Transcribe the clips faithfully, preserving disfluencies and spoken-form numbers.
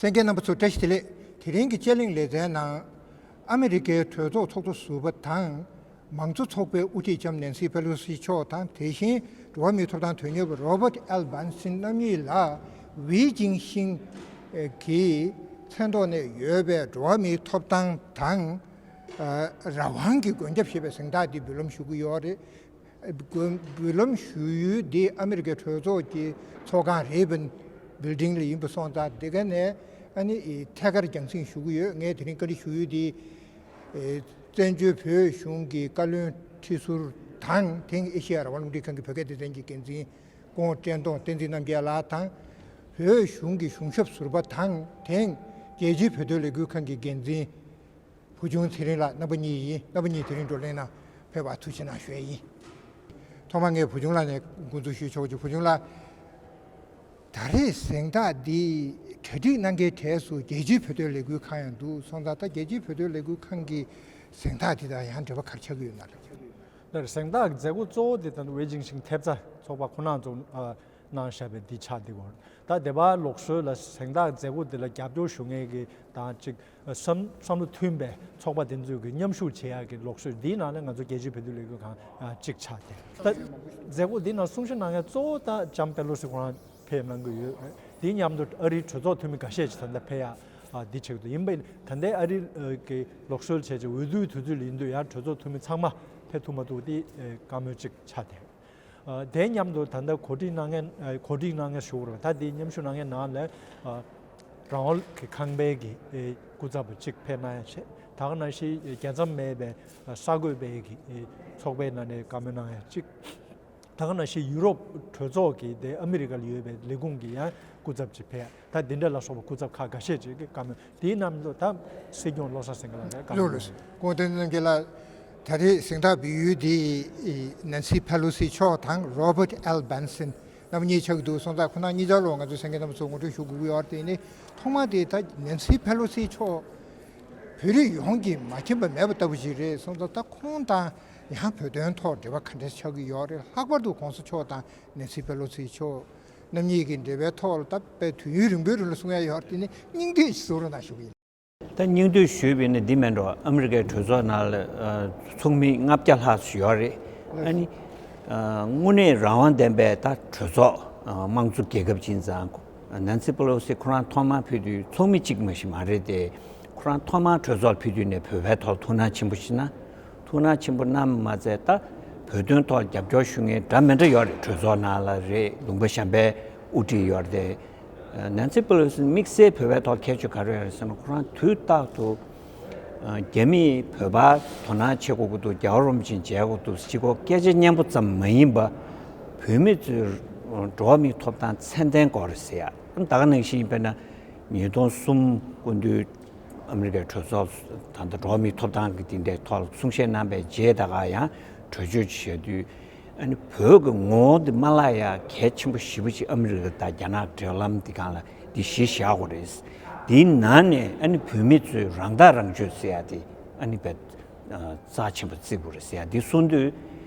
གསན་མཁན་རྣམ་པ་ཚོ་བཀྲ་ཤིས་བདེ་ལེགས། དེ་རིང་གི་དཔྱད་གླེང་ལེ་ཚན་ནང་། ཨ་མི་རི་ཀའི་གྲོས་ཚོགས་ཚོགས་གཙོ་ཟུར་པ་དང་། མང་གཙོ་ཚོགས་པའི་དབུ་ཁྲིད་ལྕམ་ནེན་སི་ཕེ་ལོ་སི་མཆོག་དང་། དེ་བཞིན་འགྲོ་བ་མིའི་ཐོབ་ཐང་དོན་གཉེར་བ་རོ་བརྟ་ཨེལ་བན་སིན་རྣམ་གཉིས་ལ་ཝེ་ཅིང་ཤིང་གི་མཚན་ཐོག་ནས་ཡོད་པའི་འགྲོ་བ་མིའི་ཐོབ་ཐང་དང་རང་དབང་གི་མགོན་སྐྱབས་ཞེས་པའི་གཟེངས་རྟགས་འདི་འབུལ་ལམ་ཞུ་གི་ཡོད་རེད། འབུལ་ལམ་ཞུ་ཡུལ་འདི་ཨ་མི་རི་ཀའི་གྲོས་ཚོགས་ཀྱི་ཚོགས་ཁང་རེ་བན་བིལ་ཌིང་ལ་ཡིན་པ་སོང་ཙང་། འདི་ག་ནས་ཨ་ནི་ཐད་ཀར་རྒྱང་སྲིང་ཞུ་གི་ཡོད། ངས་དེ་རིང་བཀའ་འདྲི་ཞུ་ཡུལ་འདི་བཙན་བྱོལ་བོད་གཞུང་གི་བཀའ་བློན་ཁྲི་ཟུར་དང་། དེང་ཨེ་ཤེ་ཡ་རང་དབང་རླུང་འཕྲིན་ཁང་གི་བོད་སྐད་སྡེ་ཚན་གྱི་འགན་འཛིན་སྐུ་ངོ་བཀྲས་མཐོང་བསྟན་འཛིན་རྣམ་རྒྱལ་ལགས་དང་། བོད་གཞུང་གི་གཞུང་ཞབས་ཟུར་པ་དང་། དེང་རྒྱལ་སྤྱིའི་བོད་དོན་ལས་འགུལ་ཁང་གི་འགན་འཛིན་བུ་ཆུང་ཚེ་རིང་ལགས་རྣམ་པ་གཉིས་ཡིན། རྣམ་པ་གཉིས་དེ་རིང་བགྲོ་གླེང་ནང་ཕེབས་པར་ཐུགས་རྗེ་གནང་ཞུ་ཡས་ཡིན། ཐོག་མར་ངས་བུ་ཆུང་ལགས་ནས་འགོ་འཛུགས་ཞུས་ཆོག་ཅིག་བུ་ཆུང་ལགས། ད་རེས་གཟེངས་རྟགས་འདི་གྲ་སྒྲིག་གནང་མཁན་གྲས་སུ་རྒྱལ་སྤྱིའི་བོད་དོན་ལས་འགུལ་ཁང་ཡང་འདུག་སོང་ཙང་། ད་རྒྱལ་སྤྱིའི་བོད་དོན་ལས་འགུལ་ཁང་གི་གཟེངས་རྟགས་འདི་དང་ཡང་འབྲེལ་བ་ག་རེ་ཆགས་ཀྱི་ཡོད་ན་རེད། ད་གཟེངས་རྟགས་ཀྱི་མཛད་སྒོ་གཙོ་བོ་འདི་ད་ཝེ་ཅིང་ཤིང་ཐེབས་རྩ་ཚོགས་པ་ཁོ་ན་ཚོ་ཨ་གནང་བཞག་པའི་འདི་ཆགས་འདི་གོ། ད་དེ་བར་ལོགས་སུ་ལ་གཟེངས་རྟགས་མཛད་སྒོ་འདི་ལ་རྒྱབ་སྐྱོར་ཞུ་མཁན་གྱི་དང་གཅིག་བསམ་བསམ་བློ་མཐུན་པའི་ཚོགས་པ་དེ་ཚོས་ཀྱི་མཉམ་ཞུགས་བྱེད་ཡག་གི་ལོགས་སུ། འདིའི་ནང་ནས་ང་ཚོ་རྒྱལ་སྤྱིའི་བོད་དོན་ལས་འགུལ་ཁང་གཅིག་ཆགས་ཏེ། ད་མཛད་སྒོ་འདི་ནང་གསུང་བཤད་གནང་མཁན་གཙོ་བོ་ད་ལྕམ་པེ་ལོ་སི་ཁོ་རང་ཕེབས་གནང་གི་ཡོད། དེའི་མཉམ་དུ་ཨ་རིའི་གྲོས་ཚོགས་འཐུས་མི་འགའ་ཤས་ཅིག་ད་ལྟ་ཕེབས་ཡག་འདི་ཆགས་ཀྱི་འདུག་ཡིན་པ་ཡིན་ད་ལྟའི་ཨ་རི་གི་ལོགས་སུ་བྱས་ཅིག་འོས་བསྡུའི་དུས་ཚོད་ལ་ཡིན་དུས་ཡང་གྲོས་ཚོགས་འཐུས་མི་ཚང་མ་ཕེབས་ཐུབ་མ་ཐུབ་དེ་བཀའ་མོལ་ཅིག་ཆགས་ཏེ། ཨ་དེ་མཉམ་དུ་ད་ལྟ་གོ་སྒྲིག་གནང་མཁན་ཨ་གོ་སྒྲིག་གནང་མཁན་ཞུ་དགོས་རེད། ད་དེ་མཉམ་ཞུགས་གནང་མཁན་ནང་ལ་ཨ་རང་དབང་གི་ཁང་པའི་གི་ཨེ་སྐུ་ཚབ་པ་གཅིག་ཕེབས་གནང་ཡ་བྱས། ད་ག་ནང་བཞིན་རྒྱལ་མཚམས་མེད་པའི་ཨ་གསར་འགོད་པའི་གི་ཨེ་ཚོགས་པའི་ནང་ནས་བཀའ་མོལ་གནང་ཡ་གཅིག་ད་ག་ནང་བཞིན་ཡུ་རོབ་གྲོས་ཚོགས་ཀྱི་དེ་ཨ་མི་རི་ཀ་ལ་ཡོད་པའི་ལས་ཁུངས་ཀྱི་ཡང་སྐུ་ཚབ་ཅིག་ཕེབས། ད་འདི་འདྲ་ལ་སོགས་པ་སྐུ་ཚབ་ཁག་འགའ་ཤས་ཅིག་གི་བཀའ་མོལ། དེའི་ནང་དུ་ད་སྲིད་སྐྱོང་བློ་བཟང་སེང་གེ་ལགས་ཀྱི་བཀའ་མོལ། ལགས་ལགས། སྐུ་ངོ་བསྟན་འཛིན་རྣམ་རྒྱལ་ལགས། ད་རེས་གཟེངས་རྟགས་འབུལ་ཡུལ་འདི་ནན་སི་ཕེ་ལོ་སི་མཆོག་དང་རོ་བརྟ་ཨེལ་བན་སིན་རྣམ་གཉིས་ཆགས་ཀྱི་འདུག་སོང་ཙང་། ཁོང་རྣམ་གཉིས་ཆར་ལོ་ང་ཚོའི་གསན་མཁན་རྣམ་པ་ཚོ་ངོ་སྤྲོད་ཞུ་དགོས་ཀྱི་ཡོད་རེད། དེ་ནི་ཐོག་མ་དེ་ད་ནན་སི་ཕེ་ལོ་སི་མཆོག་བོད་རིགས་ཡོངས་ཀྱི་མ་མཁྱེན་པ་མེད་པ་ལྟ་བུ་ཞིག་རེད། སོང་ཙང་ད་ཁོང་དང་ཡང་བོད་དོན་ཐོག་འབྲེལ་བ་ག་འདྲ་ཆགས་ཀྱི་ཡོད་རེད། ལྷག་པར་དུ་གོང་ས་མཆོག་དང་ནན་སི་ཕེ་ལོ་སི་མཆོག་རྣམ་གཉིས་ཀྱི་འབྲེལ་བའི་ཐོག་ལ་ད་དཔེ་དུས་ཡུན་རིང་པོའི་རིང་ལ་གསུང་ཡ་ཡོད་རེད། དེ་ནི་སྙིང་བསྡུས་ཤིག་གསུང་རོགས་གནང་ཞུ་གི་ཡིན། ད་སྙིང་བསྡུས་ཞུས་པ་ཡིན་ན་འདི་མིན་འགྲོ། ཨ་མི་རི་ཀའི་གྲོས་ཚོགས་ནང་ལ་ཨ་ཚོགས་མི་ལྔ་བརྒྱ་ལྷག་ཙམ་ཡོད་རེད། ཨ་ནི་ཨ་དངོས་གནས་རང་དབང་ལྡན་པའི་ད་གྲོས་ཚོགས་ཨ་དམངས་གཙོ་རྒྱལ་ཁབ་ཅིག་ཡིན་ཙང་། ནན་སི་པེ་ལོ་སི་ཁོ་རང་ཐོག་མར་ཕེབས་དུས་ཚོགས་མི་གཅིག་མ་ཞིག་མ་རེད་དེ། ཁོ་རང་ཐོག་མར་གྲོས་ཚོགས་ལ་ཕེབས་དུས་ནས་བོད་པའི་ཐོག་ཐུགས་སྣང་ཆེན་པོ་ཞིག་གནང་། ཐུགས་སྣང་ཆེན་པོ་གནང་མ་ཚད། ད་བོད་དོན་ཐོག་རྒྱབ་སྐྱོར་ཞུ་མཁན་འདྲ་མི་འདྲ་ཡོད་རེད། གྲོས་ཚོགས་ནང་ལ་རེད། ལུང་པ་གཞན་པའི་དབུ་ཁྲིད་ཡོད་རེད་དེ། ནན་སི་པེ་ལོ་སི་དམིགས་བསལ་བོད་པའི་ཐོག་ཁྱད་ཆོས་ག་རེ་ཡོད་རེད་ཟེར་ན། ཁོ་རང་དུས་རྟག་ཏུ་རྒྱ་མིས་བོད་པར་དོ་སྣང་བྱེད་དགོས་ཀྱི་འདུག་རྒྱལ་བ་རིན་པོ་ཆེ་མཇལ་དགོས་འདུག་གཅིག་པོ་སྐད་ཆ་སྙན་པོ་ཙམ་མ་ཡིན་པ། བོད་མི་ཚོའི་འགྲོ་བ་མིའི་ཐོབ་ཐང་ཚད་ལྡན་དགོས་རེད་ཟེར་ཡ། ད་ག་ནང་བཞིན་དཔེར་ན་ཉིས་སྟོང་གསུམ་སྐུ་མདུན་ཨ་མི་རི་ཀའི་གྲོས་ཚོགས་ད་ལྟ་འགྲོ་བ་མིའི་ཐོབ་ཐང་གི་དེ་འདྲའི་ཐོག་ལ་གསུང་བཤད་གནང་པའི་རྗེས་ད་ག་ཡང་གྲོས་ཆོད་ཅིག་བཞག་དུས། ཨ་ནི་བོད་ཀྱི་ངོ་བོ་འདི་མ་བརླག་ཡ་གལ་ཆེན་པོ་ཞེ་པོ་ཅིག་ཨ་མི་རི་ཀ་དང་རྒྱ་ནག་འབྲེལ་ལམ་འདི་སྒང་ལ་འདི་གཞི་བཞག་དགོས་རེད། འདིའི་ནང་ནས་ཨ་ནི་བོད་མི་ཚོས་རང་ཐག་རང་གཅོད་ཟེར་ཡ་དེ་ཨ་ནི་དཔེ་རྩ་ཆེན་པོ་བརྩི་དགོས་རེད་ཟེར་ཡ་འདི་གསུང་དུས།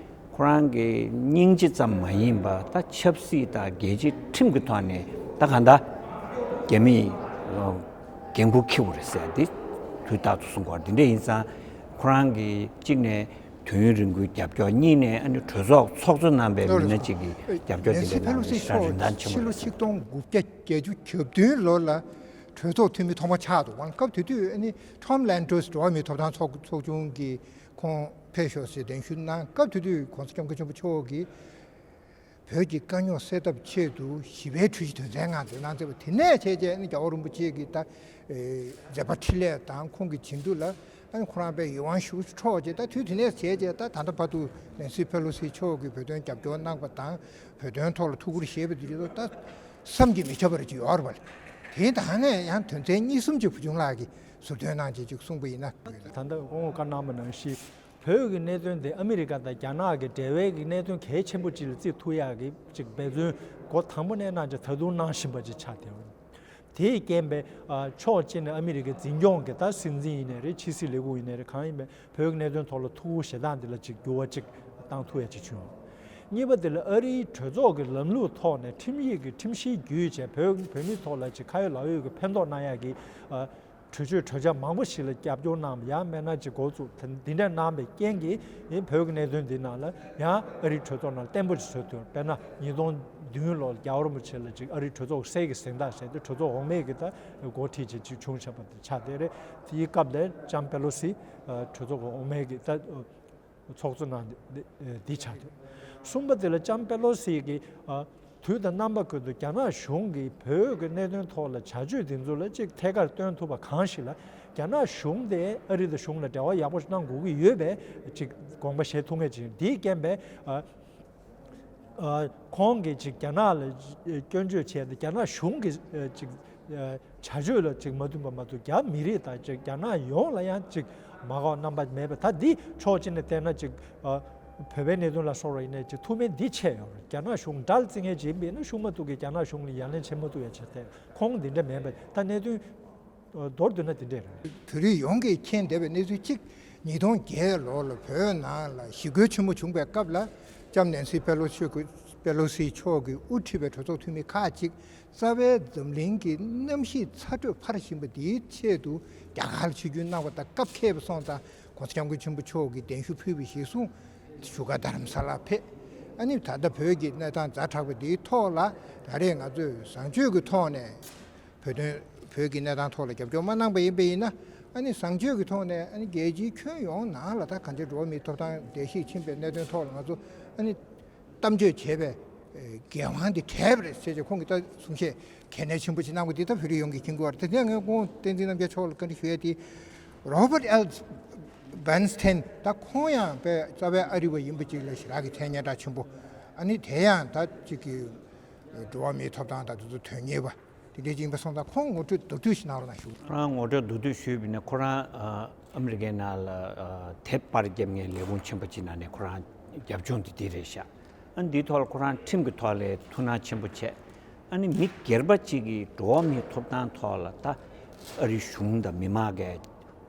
ཁོ་རང་གི་སྙིང་རྗེ་ཙམ་མ་ཡིན་པ། ད་ཆབ་སྲིད་དང་རྒྱལ་སྤྱིའི་ཁྲིམས་ཀྱི་ཐོག་ནས་ད་གང་ལྟར་རྒྱ་མིས་འགན་འཁུར་འཁྱེར་དགོས་རེད་ཟེར་ཡ་འདི་དུས་རྟག་ཏུ་གསུང་དགོས་རེད། འདི་འདྲ་ཡིན་ཙང་ཁོ་རང་གིས་གཅིག་ནས་དུས་ཡུན་རིང་པོའི་རྒྱབ་སྐྱོར། གཉིས་ནས་ཨ་ནི་གྲོས་ཚོགས་ཚོགས་གཙོ་གནང་པའི་མི་སྣ་གཅིག་གི་རྒྱབ་སྐྱོར་དེ་འདྲ་གནང་བ་ཞེ་དྲག་རིན་ཐང་ཆེན་པོ་རེད་ཟེར། ཕྱི་ལོ་ཆིག་སྟོང་དགུ་བརྒྱ་བརྒྱད་ཅུ་གྱ་བདུན་ལོ་ལ་གྲོས་ཚོགས་འཐུས་མི་ཐོག་མ་ཆགས་འདུག་སྐབས་དེ་དུས་ཨ་ནི་ཊོམ་ལན་ཊོས་འགྲོ་བ་མིའི་ཐོབ་ཐང་ཚོགས་ཚོགས་ཆུང་གི་ཁོང་ཕེབས་ཤོག་ཟེར་གདན་ཞུ་གནང་། སྐབས་དེ་དུས་༸གོང་ས་༸སྐྱབས་མགོན་ཆེན་པོ་མཆོག་གིས། བོད་ཀྱི་དཀའ་རྙོག་སེལ་ཐབས་ཆེད་དུ་ཞི་བའི་གྲོས་གཞི་དོན་ཚན་ལྔ་འདོན་གནང་མཛད་པ་དེ་ནས་བྱས་རྗེས་ནི་རྒྱལ་བ་རིན་པོ་ཆེ་གི་ད་མཛད་པ་འཕྲིན་ལས་དང་ཁོང་གི་བྱིན་མཐུ་ལ་ཨ་ནི་ཁོ་རང་དཔེ་ཡིད་དབང་ཞེ་པོ་འཕྲོག་རྗེས། ད་དུས་དེ་ནས་བྱས་རྗེས་ད་ད་ལྟ་བར་དུ་ནན་སི་ཕེ་ལོ་སི་མཆོག་གིས་བོད་དོན་རྒྱབ་སྐྱོར་གནང་པ་དང་བོད་དོན་ཐོག་ལ་ཐུགས་ཁུར་བཞེས་པ་དེ་ཚོ་ད་བསམ་གྱིས་མི་ཁྱབ་པ་རེ་ཅིག་ཡོད་རེད་པ། དེ་ད་ནས་ཡང་དོན་ཚན་གཉིས་གསུམ་ཅིག་བུ་ཆུང་ལགས་ཀྱིས་ཟུར་འདོན་གནང་བྱས་ཅིག་གསུངས་པ་ཡིན་ན། ད་ལྟ་སྐུ་ངོ་བཀའ་གནང་བ་ནང་བཞིན། བོད་ཀྱི་གནད་དོན་དེ་ཨ་མི་རི་ཀ་དང་རྒྱ་ནག་གི་འབྲེལ་བའི་གི་གནད་དོན་གལ་ཆེན་པོ་ཅིག་ལ་བརྩི་ཐུབ་ཡག་གི་ཅིག་འབད་བརྩོན་འགོ་དང་པོ་ནས་གནང་བྱས་ད་དུང་གནང་བཞིན་པ་ཅིག་ཆགས་བསྡད་ཡོད། དེས་རྐྱེན་པས་ཨ་ཕྱོགས་གཅིག་ནས་ཨ་མི་རི་ཀའི་འཛིན་སྐྱོང་གི་ད་སྲིད་འཛིན་ཡིན་ནའི་རེད། ཕྱི་སྲིད་ལས་ཁུངས་ཡིན་ནའི་རེད། གང་ཡིན་པའི་བོད་ཀྱི་གནད་དོན་ཐོག་ལ་ཐུགས་ཁུར་བཞེས་སྟངས་འདི་ལ་ཅིག་འགྱུར་བ་ཅིག་བཏང་ཐུབ་ཡག་ཅིག་བྱུང་ཡོད། གཉིས་པ་དེ་ལ་ཨ་རིའི་གྲོས་ཚོགས་ཀྱི་ལམ་ལུགས་ཐོག་ནས་ཁྲིམས་ཡིག་གི་ཁྲིམས་གཞི་བརྒྱུད་བྱས་བོད་བོད་མིའི་ཐོག་ལ་ཅིག་ཁ་ཡོད་ལག་ཡོད་ཀྱི་ཕན་ཐོགས་གནང་ཡག་གི་ཨ་གྲོས་ཆོད་གྲོས་འཆར་མང་པོ་ཞིག་ལ་རྒྱབ་སྐྱོར་གནང་བ་ཡང་མིན་ན་ཅིག་འགོ་བཙུགས་དེ་འདི་འདྲ་གནང་བའི་རྐྱེན་གྱིས་ཨེ་བོད་ཀྱི་གནད་དོན་འདི་ནང་ལ་ཡང་ཨ་རིའི་གྲོས་ཚོགས་ནང་བརྟན་པོ་ཅིག་བཟོ་ཐུབ། དཔེར་ན་ཉིས་སྟོང་བདུན་ལོར་རྒྱལ་བ་རིན་པོ་ཆེ་ལ་ཅིག་ཨ་རིའི་གྲོས་ཚོགས་གསེར་གྱི་གཟེངས་རྟགས་བཞེས་ཏེ་གྲོས་ཚོགས་འོག་མའི་གི་ད་འགོ་ཁྲིད་ཅིག་ཅིག་བྱུང་བཞག་པ་དེ་ཆགས་བསྡད་རེད། དེའི་སྐབས་ལ་ལྕམ་པེ་ལོ་སི་གྲོས་ཚོགས་འོག་མའི་གི་ད། ཚོགས་གཙོ་གནང་འདི་འདི་ཆགས་འདུག་གསུམ་པ་དེ་ལ་ལྕམ་པེ་ལོ་སི་གིས་ཨ་དུས་དང་རྣམ་པ་ཀུན་ཏུ་རྒྱ་ནག་གཞུང་གིས་བོད་ཀྱི་གནད་དོན་ཐོག་ལ་བྱ་སྤྱོད་འདི་ཚོ་ལ་གཅིག་ཐད་ཀར་སྟོན་ཐུབ་པ་གང་ཞིག་ལ་རྒྱ་ནག་གཞུང་དེ་ཨ་རི་དང་གཞུང་ལ་འབྲེལ་བ་ཡག་པོ་ཞིག་གནང་དགོས་ཀྱི་ཡོད་པའི་གཅིག་དགོངས་པ་བཞེས་ཐུབ་མཁན་ཅིག་འདིའི་རྐྱེན་པས་ཨ། ཨ་ཁོང་གིས་ཅིག་རྒྱ་ནག་ལ་སྐྱོན་བརྗོད་བྱས་ཏེ་རྒྱ་ནག་གཞུང་གིས་ཅིག་བྱ་སྤྱོད་ལ་ཅིག་མ་མཐུན་པ་མ་གཏོགས་རྒྱ་མི་རིགས་དང་ཅིག་རྒྱ་ནག་ཡོངས་ལ་ཡང་ཅིག་མ་དགའ་རྣམ་པ་མེད་པ། ད་འདི་ཕྱོགས་གཅིག་ནས་བལྟས་ན་ཅིག་བོད་པའི་གནད་དོན་ལ་སོགས་པ་ཡིན་ནའི་ཅིག་ཐུགས་སྨོན་འདི་ཆེ་ཡོད་རེད། རྒྱ་ནག་གཞུང་དགྲ་ལ་བརྩི་མཁན་ཅིག་ཡིན་པ་ཡིན་ན་གཞུང་མ་གཏོགས་ཀྱི་རྒྱ་ནག་གཞུང་ལ་ཡ་ལན་བྱེད་མ་ཐུབ་ཡ་བྱས་ཏེ་ཁོང་འདི་འདྲ་མེད་པ་ད་གནད་དོན། མདོར་བསྡུས་ན་དེ་འདྲ་རེད། བོད་རིགས་ཡོངས་ཀྱིས་མཁྱེན་བསྡད་པའི་གནས་ཚུལ་གཅིག་ཉིས་སྟོང་བརྒྱད་ལོ་ལ་བོད་ནང་ལ་ཞི་རྒོལ་ཆེན་པོ་བྱུང་བའི་སྐབས་ལ་ལྕམ་ནན་སི་པེ་ལོ་སི་པེ་ལོ་སི་མཆོག་གིས་དབུ་ཁྲིད་པའི་གྲོས་ཚོགས་འཐུས་མི་ཁག་ཅིག་རྩ་བའི་འཛམ་གླིང་གི་གནམ་གཤིས་ཚ་དྲོད་འཕར་བཞིན་པ་འདིའི་ཆེད་དུ་རྒྱ་གར་ལ་ཆིབས་བསྒྱུར་གནང་བ་དང་སྐབས་འཁེལ་བ་སོང་ཙང་༸གོང་ས་༸སྐྱབས་མགོན་ཆེན་པོ་མཆོག་གིས་གདན་ཞུ་ཕུལ་བའི་གཞིར་བཟུང་བཞུགས་སྒར་རྡ་རམ་ས་ལར་ཕེབས། ཨ་ནི་ད་ལྟ་བོད་ཀྱི་གནས་སྟངས་ཛ་དྲག་པ་འདིའི་ཐོག་ལ་ད་རེས་ང་ཚོས་བཟང་སྤྱོད་ཀྱི་ཐོག་ནས། བོད་དོན་བོད་ཀྱི་གནས་སྟངས་ཐོག་ལ་རྒྱབ་སྐྱོར་མ་གནང་པ་ཡིན་པ་ཡིན་ན་ཨ་ནི་བཟང་སྤྱོད་ཀྱི་ཐོག་ནས་ཨ་ནི་རྒྱལ་སྤྱིའི་ཁྱོན་ཡོངས་ནང་ལ་ད་གང་ཅི་འགྲོ་བ་མིའི་ཐོབ་ཐང་བརྡལ་བཤིག་ཕྱིན་པའི་གནད་དོན་ཐོག་ལ་ང་ཚོ་ཨ་ནི་གཏམ་བརྗོད་བྱས་པའི་འགན་དབང་དེ་བྲལ་བ་རེད་ཟེར་ཅིག་ཁོང་གིས་ད་གསུང་བཤད་གལ་གནད་ཆེན་པོ་ཞིག་གནང་དགོས་དེ་ད་བོད་རིགས་ཡོངས་ཀྱིས་མཁྱེན་དགོས་པ་རེད། དེ་ནས་ངས་ཁོང་བསྟན་འཛིན་རྣམ་རྒྱལ་མཆོག་ལ་བཀའ་འདྲི་ཞུ་ཡས་དེ་Robert L Bernstein ད་ཁོང་ཡང་དཔེ་རྩ་བའི་ཨ་རི་བ་ཡིན་པ་ཅིག་ལ་ཞེ་དྲག་གི་མཚན་སྙན་གྲགས་ཆེན་པོ་ཨ་ནི་དེ་ཡང་ད་ཅིག་གི་འགྲོ་བ་མིའི་ཐོབ་ཐང་དང་དེ་ཚོ་དོན་གཉེར་བ། དེ་འདྲའི་ཅིག་ཡིན་པ་སོང་ཙང་ཁོང་ངོ་སྤྲོད་མདོར་བསྡུས་ཤིག་གནང་རོགས་གནང་ཞུ། ཁོ་རང་ངོ་སྤྲོད་མདོར་བསྡུས་ཞུས་པ་ཡིན་ན་ཁོ་རང་ཨ་ཨ་མི་རི་ཀའི་ནང་ལ་ཨ་དེབ་པར་རྒྱབ་མཁན་ལས་ཁུངས་ཆེན་པོ་ཅིག་ནང་ནས་ཁོ་རང་རྒྱབ་ལྗོངས་དེ་འདི་རེད་ཤག་ཨ་འདིའི་ཐོག་ལ་ཁོ་རང་ཁྲིམས་ཀྱི་ཐོག་ལ་ཐུགས་སྣང་ཆེན་པོ་བྱས། ཨ་ནི་མི་སྒེར་པ་གཅིག་གིས་འགྲོ་བ་མིའི་ཐོབ་ཐང་ཐོག་ལ་ད་ཨ་རི་གཞུང་དང་མི་མང་གིས་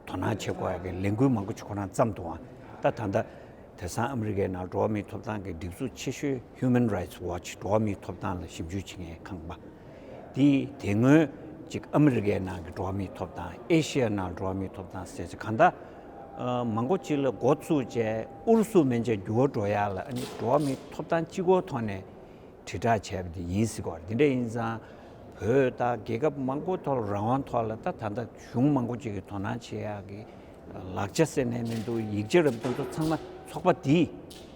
དོ་སྣང་བྱེད་དགོས་ཡ་གི་ལས་འགུལ་མང་པོ་ཅིག་ཁོ་རང་བརྩམས་འདུག་ཨ་ད་ད་ལྟ་དེང་སང་ཨ་མི་རི་ཀའི་ནང་འགྲོ་བ་མིའི་ཐོབ་ཐང་གི་སྒྲིག་འཛུགས་ཆེ་ཤོས་Human Rights Watch འགྲོ་བ་མིའི་ཐོབ་ཐང་ལ་ཞིབ་འཇུག་བྱེད་མཁན་ཁང་པ་དེས་དེ་སྔོན་ཅིག་ཨ་མི་རི་ཀའི་ནང་གི་འགྲོ་བ་མིའི་ཐོབ་ཐང་ཨེ་ཤི་ཡའི་ནང་འགྲོ་བ་མིའི་ཐོབ་ཐང་ཟེར་ཅིག་གང་ལྟར་མང་པོ་ཅིག་ལ་འགོ་བཙུགས་བྱས་ཨུ་རུ་སུ་མན་ཆད་འགྱུར་བ་འགྲོ་ཡ་ལ་ཨ་ནི་འགྲོ་བ་མིའི་ཐོབ་ཐང་སྤྱི་སྒོའི་ཐོག་ནས་དྲིལ་བསྒྲགས་བྱས་པ་དེ་ཡིན་སྲིད་གོ། དེ་འདྲ་ཡིན་ཙང་བོད་དང་རྒྱལ་ཁབ་མང་པོ་ཐོག་ལ་རང་དབང་ཐོག་ལ་ད་ད་ལྟ་གཞུང་མང་པོ་ཅིག་གིས་དོ་སྣང་བྱེད་ཡག་གི་ལག་ཆ་ཟེར་ནས་མི་འདུག་ཡིག་ཆ་རབ་དེ་ཚོ་ཚང་མ་ཚོགས་པ་དེས་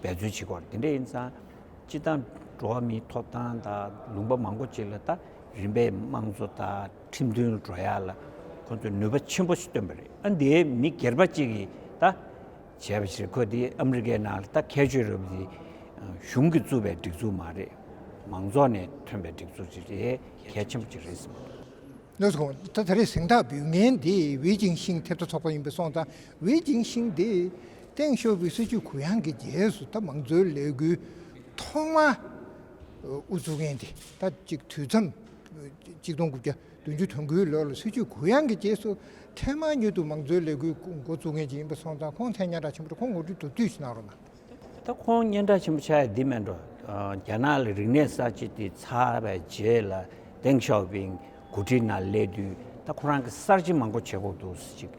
འབད་རྩོལ་བྱེད་གོ། དེ་འདྲ་ཡིན་ཙང་སྤྱི་བཏང་འགྲོ་བ་མིའི་ཐོབ་ཐང་དང་ལུང་པ་མང་པོ་ཅིག་ལ་ད་རིམ་པས་དམངས་གཙོ་དང་ཁྲིམས་མཐུན་འགྲོ་ཡག་ལ་ཁོང་ཚོས་ནུས་པ་ཆེན་པོ་ཞིག་བཏོན་པ་རེད། ཨ་འདིའི་མི་སྒེར་པ་ཅིག་གིས་ད། བྱས་པ་ཞིག་རེད། ཁོ་དེ་ཨ་མི་རི་ཀའི་ནང་ལ་ད་ཁྱད་ཆོས་རེད་པ་དེ་གཞུང་གིས་བཙུགས་པའི་སྒྲིག་འཛུགས་མ་རེད། མང་ཚོགས་ནས་ཐོན་པའི་སྒྲིག་འཛུགས་ཅིག་རེད། གལ་ཆེན་པོ་ཅིག་རེད་བསམ་གྱི་འདུག་ལགས་སོ། ད་ད་རེས་གཟེངས་རྟགས་འབུལ་མཁན་དེ་ཝེ་ཅིང་ཤིང་ཐེབས་རྩ་ཚོགས་པ་ཡིན་པ་སོང་ཙང་ཝེ་ཅིང་ཤིང་དེ་ཏེང་ཞའོ་ཕིང་སྲིད་བྱུས་གུ་ཡངས་ཀྱི་རྗེས་སུ་ད་མང་གཙོའི་ལས་འགུལ་ཐོག་མ་དབུ་བཙུགས་མཁན་དེ་ད་ཅིག་དུས་མཚམས་གཅིག་སྟོང་དགུ་བརྒྱ། བདུན་ཅུ་དོན་དགུའི་ལོ་ལ་སྲིད་བྱུས་གུ་ཡངས་ཀྱི་རྗེས་སུ་ཐེངས་མ་ཉིད་དུ་མང་གཙོའི་ལས་འགུལ་འགོ་བཙུགས་མཁན་ཅིག་ཡིན་པ་སོང་ཙང་ཁོང་མཚན་སྙན་གྲགས་ཆེན་པོ་རེད། ཁོང་ངོ་སྤྲོད་མདོར་བསྡུས་ཤིག་གནང་རོགས་གནང་། ད་ཁོང་སྙན་གྲགས་ཆེན་པོ་ཆགས་ཡ་འདི་མེད་འགྲོ། རྒྱ་ནག་ལ་རིག་གནས་གསར་བརྗེ་དེ་ཚར་བའི་རྗེས་ལ་ཏེང་ཞའོ་ཕིང་འགོ་ཁྲིད་ནང་སླེབས་དུས་ད་ཁོ་རང་གི་གསར་བརྗེ་མང་པོ་བྱེད་དགོས་འདུག་ཅིག་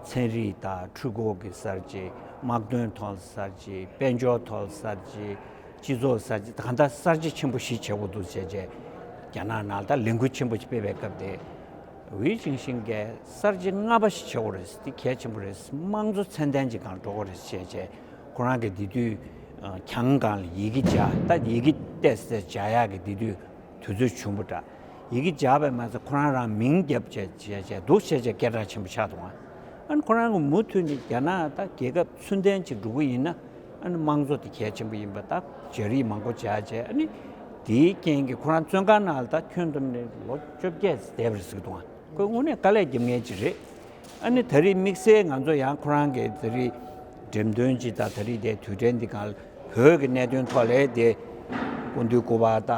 ཚན་རིག་དང་འཕྲུལ་འཁོར་གྱི་གསར་བརྗེ། དམག་དོན་ཐོག་གསར་བརྗེ། དཔལ་འབྱོར་ཐོག་གསར་བརྗེ། སྤྱི་ཚོགས་གསར་བརྗེ་གང་ལྟར་གསར་བརྗེ་ཆེན་པོ་བཞི་བྱེད་དགོས་འདུག་ཟེར་བྱས་རྒྱ་ནག་ནང་ལ་ད་ལས་འགུལ་ཆེན་པོ་ཞིག་སྤེལ་བའི་སྐབས་དེ་ཝེ་ཅིང་ཤིང་གིས་གསར་བརྗེ་ལྔ་པ་ཞིག་བྱེད་དགོས་རེད། འདི་གལ་ཆེན་པོ་རེད། དམངས་གཙོ་ཚད་ལྡན་ཅིག་སྒང་འགྲོ་དགོས་རེད་ཟེར་བྱས་ཁོ་རང་གིས་དེ་དུས་གྱང་སྒང་ལ་ཡི་གེ་སྦྱར། ད་ཡི་གེ་ཏོག་ཙམ་སྦྱར་ཡག་གི་དེ་དུས་དུས་ཚོད་བྱུང་བ་འདྲ། ཡི་གེ་སྦྱར་བས་མ་ཚད་ཁོ་རང་རང་མིང་བརྒྱབ་བྱས་བྱས་བྱས་འདུག་བྱས་བྱས་སྐད་གྲགས་ཆེན་པོ་ཆགས་འདུག་ཨ་ནི་ཁོ་རང་གི་མུ་མཐུད་ནས་རྒྱ་ནག་ད་རྒྱལ་ཁབ་ཚུལ་ལྡན་ཅིག་འགྲོ་གི་ཡིན་ན་ཨ་ནི་དམངས་གཙོ་དེ་གལ་ཆེན་པོ་ཡིན་པ། ད་སྦྱར་ཡིག་མང་པོ་སྦྱར་བྱས། ཨ་ནི་དེའི་རྐྱེན་གྱིས་ཁོ་རང་བཙོན་ཁང་ནང་ལ་ད་ཁྱོན་བསྡོམས་ནས་ལོ་བཅོ་བརྒྱད་བསྡད་པ་རེད་ཟེར་གི་འདུག་ཨ་ཁོས་དངོས་གནས་དཀའ་ལས་བརྒྱབ་མཁན་ཅིག་རེད། ཨ་ནི་ད་རེས་དམིགས་བསལ་ང་ཚོ་ཡང་ཁོ་རང་གི་ད་རེས་འགྲེམས་སྟོན་ཅིག་དང་ད་རེས་དེ་དུས་དྲན་འདི་སྒང་ལ་བོད་ཀྱི་གནད་དོན་ཐོག་ལ་དེ་སྐུ་མདུན་སྐུ་པར་ད་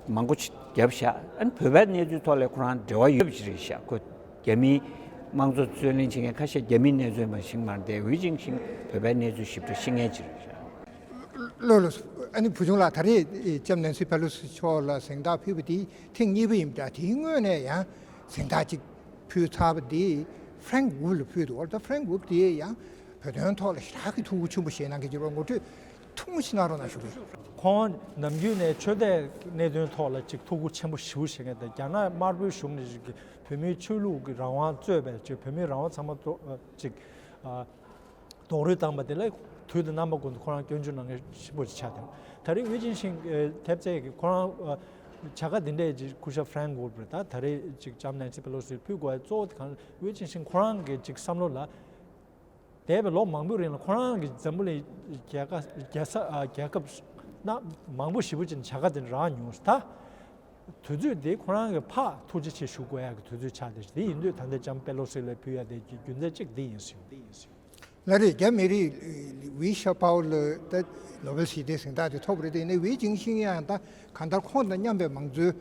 མང་པོ་ཞིག་བརྒྱབ་ཤག་ཨ་ནི་བོད་པའི་གནས་ཚུལ་ཐོག་ལ་ཁོ་རང་འབྲེལ་བ་ཡོད་པ་ཞིག་རེད་ཤག་ཁོ་རྒྱ་མིའི་དམངས་གཙོ་རྩོད་ལེན་བྱེད་མཁན་ཁ་ཤས་རྒྱ་མིའི་གནས་ཚུལ་མ་ཤེས་མ་རེད་དེ་ཝེ་ཅིང་ཤིང་བོད་པའི་གནས་ཚུལ་ཞིབ་ཕྲ་ཤེས་མཁན་ཅིག་རེད་ཤག་ལགས་ལགས། ཨ་ནི་བུ་ཆུང་ལགས། ད་རེས་ལྕམ་ནན་སི་པེ་ལོ་སི་མཆོག་ལ་གཟེངས་རྟགས་ཕུལ་བ་འདི་ཐེངས་གཉིས་པ་ཡིན་པ་འདྲ། དེའི་སྔོན་ནས་ཡང་གཟེངས་རྟགས་ཅིག་ཕུལ་ཚར་བ་འདི་ཧྥ་རེང་ཝུབ་ལ་ཕུལ་འདུག་ཨོ་ད་ཧྥ་རེང་ཝུབ་དེ་ཡང་བོད་དོན་ཐོག་ལ་ཞེ་དྲག་གི་ཐུགས་ཁུར་ཆེན་པོ་བཞེས་གནང་མཁན་ཅིག་རེད་པ། ངོ་སྤྲོད་ཐུང་ངུ་ཞིག་གནང་རོགས་གནང་ཞུ་གི་ཡིན། ཁོང་ནམ་རྒྱུན་ནས་ཆོས་དད་གནད་དོན་ཐོག་ལ་ཅིག་ཐུགས་ཁུར་ཆེན་པོ་ཞེ་པོ་བཞེས་མཁན་དང་། རྒྱ་ནག་དམར་པོའི་གཞུང་ནས་ཅིག་བོད་མིའི་ཆོས་ལུགས་ཀྱི་རང་དབང་རྩོད་པའི་ཅིག་བོད་མིའི་རང་དབང་ཚང་མ་རྡོག་ཅིག་རྡོག་རོལ་བཏང་པ་དེ་ལ་དུས་དང་རྣམ་པ་ཀུན་ཏུ་ཁོ་རང་སྐྱོན་བརྗོད་གནང་མཁན་ཆེན་པོ་ཅིག་ཆགས་འདུག་ད་རེས་ཝེ་ཅིན་ཤིང་ཐེབས་རྩ་གི་ཁོ་རང་བྱ་དགའ་འདི་འདྲའི་ཅིག་སྐུ་ཞབས་ཧྥ་རེང་ཝུབ་རེད། ད་ད་རེས་ཅིག་ལྕམ་ནན་སི་པེ་ལོ་སི་ཕུལ་དགོས་གཙོ་བོ་དེ་གང་ཝེ་ཅིན་ཤིང་ཁོ་རང་གི་ཅིག་བསམ་བློ་ལ། འདས་པའི་ལོ་མང་པོའི་རིང་ལ་ཁོ་རང་གིས་འཛམ་བུ་གླིང་རྒྱལ་ཁབ་རྒྱལ་ས་རྒྱལ་ཁབ་ན་མང་པོ་ཞེ་པོ་ཅིག་བྱ་དགའ་དེ་རག་མྱོང་། ད་དུས་ཚོད་དེ་ཁོ་རང་གི་ཕར་ཐུགས་རྗེ་ཆེ་ཞུ་དགོས་ཡག་གི་དུས་ཚོད་ཆགས་བསྡད་ཤག་དེ་ཡིན་དུས་ད་ལྟ་ལྕམ་པེ་ལོ་སི་ལ་ཕུལ་ཡག་དེ་རྒྱུ་མཚན་གཅིག་འདི་ཡིན་ཟེར། ལགས་རེད། རྒྱ་མི་རིགས་ཝི་ཤ་པའོ་ལ་ད་ནོ་བེལ་ཞི་བདེའི་གཟེངས་རྟགས་དེ་ཐོབ་པ་རེད། དེ་ནས་ཝེ་ཅིང་ཤིང་ཡང་ད་གང་ལྟར་ཁོང་དང་མཉམ་པའི་མང་གཙོའི་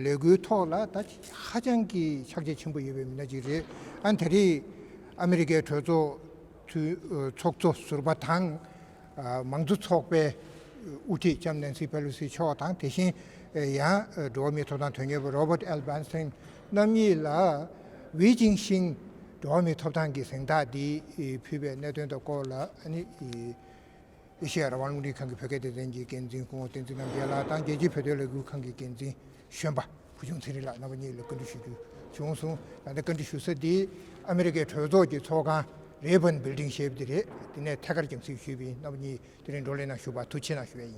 ལས་འགུལ་ཐོག་ལ་ད་ཧ་ཅང་གི་ཕྱག་རྗེས་ཆེན་པོ་ཡོད་པའི་མི་སྣ་ཅིག་རེད། ཨ་ནི་ད་རེས་ཨ་མི་རི་ཀའི་གྲོས་ཚོགས་འཐུས་ཚོགས་གཙོ་ཟུར་པ་དང་། མང་གཙོ་ཚོགས་པའི་དབུ་ཁྲིད་ལྕམ་ནན་སི་པེ་ལོ་སི་མཆོག་དང་། དེ་བཞིན་ཡང་འགྲོ་བ་མིའི་ཐོབ་ཐང་དོན་གཉེར་པ་Robert L Vanstein རྣམ་གཉིས་ལ་ཝེ་ཅིང་ཤིང་འགྲོ་བ་མིའི་ཐོབ་ཐང་གི་གཟེངས་རྟགས་འདི་ཕུལ་བའི་གནད་དོན་དང་སྐོར་ལ། ཨ་ནི་ཨེ་ཤེ་ཡ་རང་དབང་རླུང་འཕྲིན་ཁང་གི་བོད་སྐད་སྡེ་ཚན་གྱི་འགན་འཛིན་སྐུ་ངོ་བསྟན་འཛིན་རྣམ་རྒྱལ་ལགས་དང་། རྒྱལ་སྤྱིའི་བོད་དོན་ལས་འགུལ་ཁང་གི་འགན་འཛིན་གཞོན་པ་བུ་ཆུང་ཚེ་རིང་ལགས་རྣམ་པ་གཉིས་ལ་བཀའ་འདྲི་ཞུ་རྒྱུ་བྱུང་སོང་། ད་ལྟ་བཀའ་འདྲི་ཞུ་ས་འདི་ཨ་མི་རི་ཀའི་གྲོས་ཚོགས་ཀྱི་ཚོགས་ཁང་Rayburn Building ཞེས་པ་འདི་རེད། འདི་ནས་ཐད་ཀར་རྒྱང་སྲིང་ཞུས་པ་ཡིན། རྣམ་པ་གཉིས་དེ་རིང་བགྲོ་གླེང་གནང་ཞུ་བར་ཐུགས་རྗེ་ཆེ་གནང་ཞུ་བ་ཡིན།